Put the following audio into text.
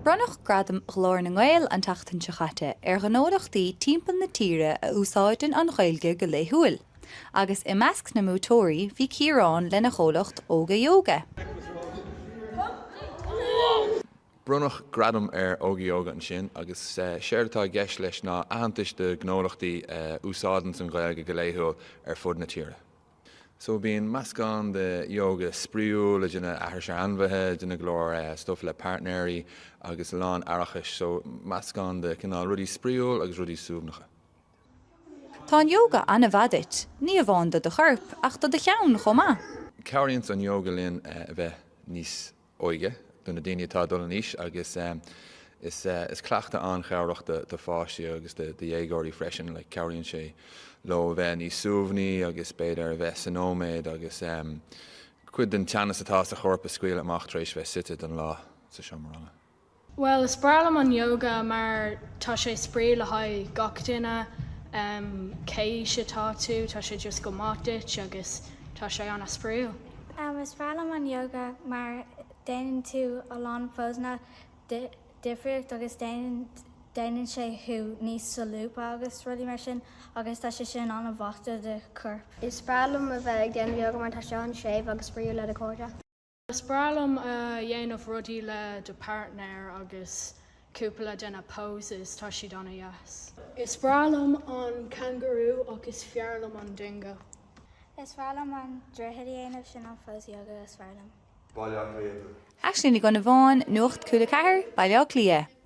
Bronnadh Gradam Ghlór na nGael an tseachtain seo chaite ar ghnólachtaí timpeall na tíre a úsáideann an Ghaeilge go laethúil, agus i measc na mbuaiteoirí bhí Ciarán lena chomhlacht Óga Yoga. Bronnadh gradam ar Óga Yoga ansin agus séard atá i gceist leis ná aitheantas do ghnólachtaí a úsáideanns an Ghaeilge go laethúil ar fud na tíre. So bíonn meascán de yoga spraíúil, ag déanamh aithris ar ainmhithe, ag déanamh go leor stuff le páirtnéirí agus a lán aireachais. So meascán de cineál rudaí spraíúil agus rudaí suaimhneacha. Tá an yoga an-mhaith duit, ní amháin do do chorp ach do do cheann chomh maith. Cabhraíonns an yoga linn a bheith níos óige do na daoine atá ag dul in aois agus is cleachtadh an-chabhrach do pháistí agus do dhéagóirí freisin. Like cabhraíonn sé leo a bheith níos suaimhní agus b'fhéidir a bheith sa nóiméad agus cuid den teannas atá sa chorp a scaoileadh amach tar éis bheith suite don lá sa seomra ranga. Bhuel, is breá liom an yoga mar tá sé spraoi le haghaidh gach duine, cé aois atá tú, tá sé just go maith duit agus tá sé ana-spraoiúil. Is breá liom an yoga mar déanann tú a lán pósanna difríocht agus déanann déanann sé thú níos solúbtha agus rudaí mar sin agus tá sé sin an-mhaith do do chorp. Is breá liom a bheith ag déanamh yoga mar tá sé an-séimh agus spraoiúil le do chairde. Is breá liom a dhéanamh rudaí le do partner agus cúpla de na poses, tá siad ana dheas. Is breá liom an kangaroo ach is fearr liom an dingo. Is breá liom an droichead a dhéanamh, sin an pose yoga is fearr liom. Baile Átha Cliath. Aisling Ní Dhonnabháin, Nuacht Cúla 4, Baile Átha Cliath.